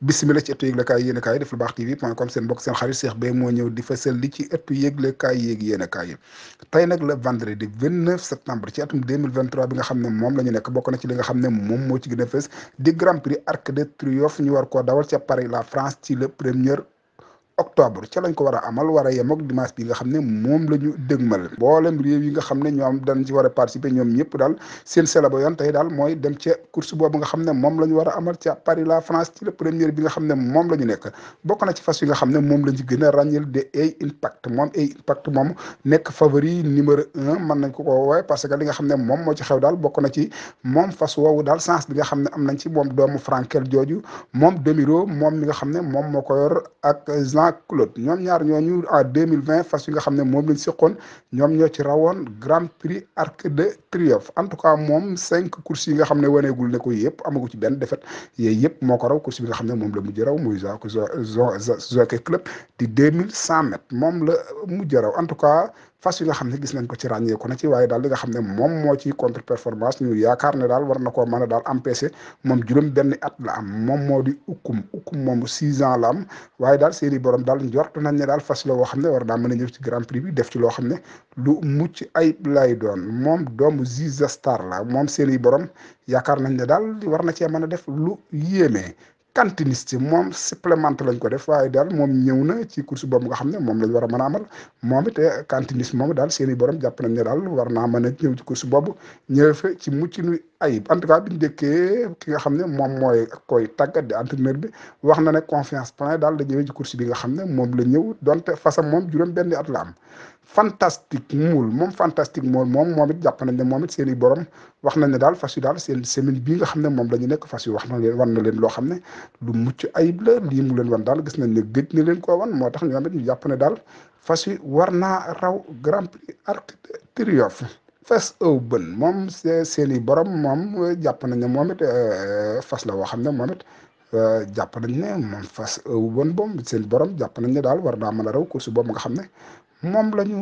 bismillah ci ëttu yëglekaay yéenekaay def lu baax tv.com seen mbokk seen xarit Cheikh Beye moo ñëw di fësal li ci ëttu yëglekaay yéeg yéenekaay yi tey nag le vendredi 29 septembre ci atum 2023 bi nga xam ne moom la ñu nekk bokk na ci li nga xam ne moom moo ci gën a fës di Grand Prix Arc de Triomphe ñu war koo dawal ca Paris la France ci le premier octobre ca lañ ko war a amal war a yem ak dimanche bi nga xam ne moom la ñu dëgmal mboolem réew yi nga xam ne ñoom dañ ci war a participer ñoom ñëpp daal seen selaba yoon tey daal mooy dem ca course boobu nga xam ne moom la ñu war a amal ca Paris la France ci le premier bi nga xam ne moom la ñu nekk bokk na ci fas yi nga xam ne moom lañ ci gën a ràññeel de ay impact moom nekk favori numéro 1 mën nañ ko woowee parce que li nga xam ne moom moo ci xew daal bokk na ci moom fas woowu daal sens bi nga xam ne am nañ ci moom doomu Frankel jooju moom Demiro moom mi nga xam ne moom moo ko yor ak Claude ñoom ñaar ñooñu en 2020 fas yi nga xam ne moom lañ seqoon ñoom ñoo ci rawoon Grand Prix Arc de Triomphe en tout cas moom 5 courses yi nga xam ne waneegul ne ko yëpp amagu ci benn défaite yooyu yëpp moo ko raw course bi nga xam ne moom la mujj raw muy Jockey Club di 2100 mètres moom la mujj raw en tout cas fas yi nga xam ne gis nañ ko ci ràññeeku na ci waaye daal li nga xam ne moom moo ci contre performance ñu yaakaar ne daal war na koo mën a daal empêcher moom juróom benn at la am moom moo di ukkum moom 6 ans la am waaye daal seeni borom daal njort nañ ne daal fas la woo xam ne war daa mën a ñëw ci Grand Prix bi def ci loo xam ne lu mucc ayib lay doon moom doomu Ziza Star la moom seeni borom yaakaar nañ ne daal war na cee mën a def lu yéeme. Cantiniste moom supplément lañ ko def waaye daal moom ñëw na ci course boobu nga xam ne moom lañ war a mën a amal moom it cantiniste moom daal seeni borom jàpp nañ ne daal war naa mën a ñëw ci course boobu ñëw fa ci mucc nu ayib en tout cas biñu dëkkee ki nga xam ne moom mooy koy tàggat di entraîneur bi wax na ne confiance plein daal da ñëwee ci course bi nga xam ne moom la ñëw donte fasam moom juróom benn at la am fantastique moom it jàpp nañ ne moom it seen i borom wax nañ ne daal fas yu daal seen semaine bii nga xam ne moom la ñu nekk fas yu wax na leen wan na leen loo xam ne lu mucc ayib la lii mu leen wan daal gis nañ ne gëj na leen koo wan moo tax ñoom it ñu jàpp ne daal fas yu war naa raw Grand Prix Arc de Triomphe fas Open moom seen i borom moom jàpp nañ ne moom it fas la woo xam ne moom it jàpp nañ ne moom fas Open boobu seen borom jàpp nañ ne daal war naa mën a raw course boobu nga xam ne moom la ñu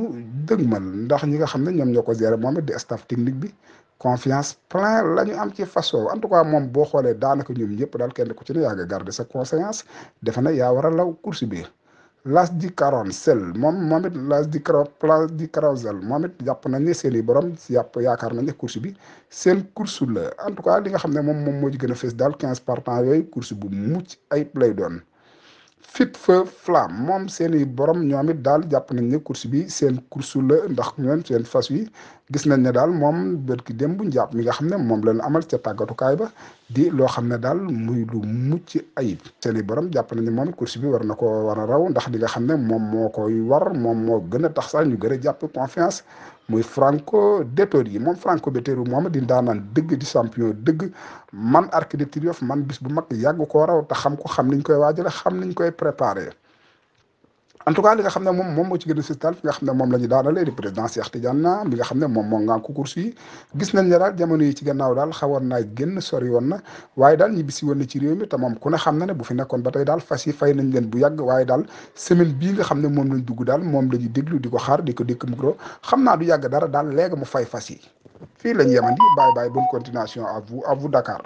dëgmal ndax ñi nga xam ne ñoom ñoo ko gérer moom it di staff technique bi confiance plein la ñu am ci façon en tout cas moom boo xoolee daanaka ñoom ñëpp daal kenn ku ci ne yaa ngi garder sa conscience defe na yaa war a law course bi Las di Carrousel moom it Las di Carrousel moom it jàpp nañ ne seen i borom yaakaar nañ ne course bi seen course la en tout cas li nga xam ne moom moo ci gën a fees daal 15 partants yooyu course bu mucc ay lay doon. Fit Feu Flamme moom seen i borom ñoom it daal jàpp nañ ne course bi seen course la ndax ñoom seen fas yi gis nañ ne daal moom bërki dem bu njàpp mi nga xam ne moom lañ amal ca tàggatukaay ba di loo xam ne daal muy lu mucc ayib seen i borom jàpp nañ ne moom it course bi war na ko war a raw ndax li nga xam ne moom moo koy war moom moo gën a tax sax ñu gën a jàpp confiance muy Franco Dettori moom Franco Dettori moom di ndaanaan dëgg di champion dëgg man Arc de Triomphe man bis bu mag yàgg koo raw te xam ko xam niñ koy waajale xam niñ koy préparé en tout cas li nga xam ne moom moo ci gën a fistal fi nga xam ne moom la ñu daanalee di président Cheikh Tidiane na bi nga xam ne moom moo ngaan ko course yi gis nañ ne daal jamono yi ci gannaaw daal xawoon naa génn sori woon na waaye daal ñibbisi woon na ci réew mi te moom ku ne xam na ne bu fi nekkoon ba tey daal fas yi fay nañ leen bu yàgg waaye daal semaine bii nga xam ne moom lañ dugg daal moom la ñuy déglu di ko xaar di ko dékk micro xam naa du yàgg dara daal léegi mu fay fas yi fii lañ yemandi bye bye bonne continuation à vous Dakar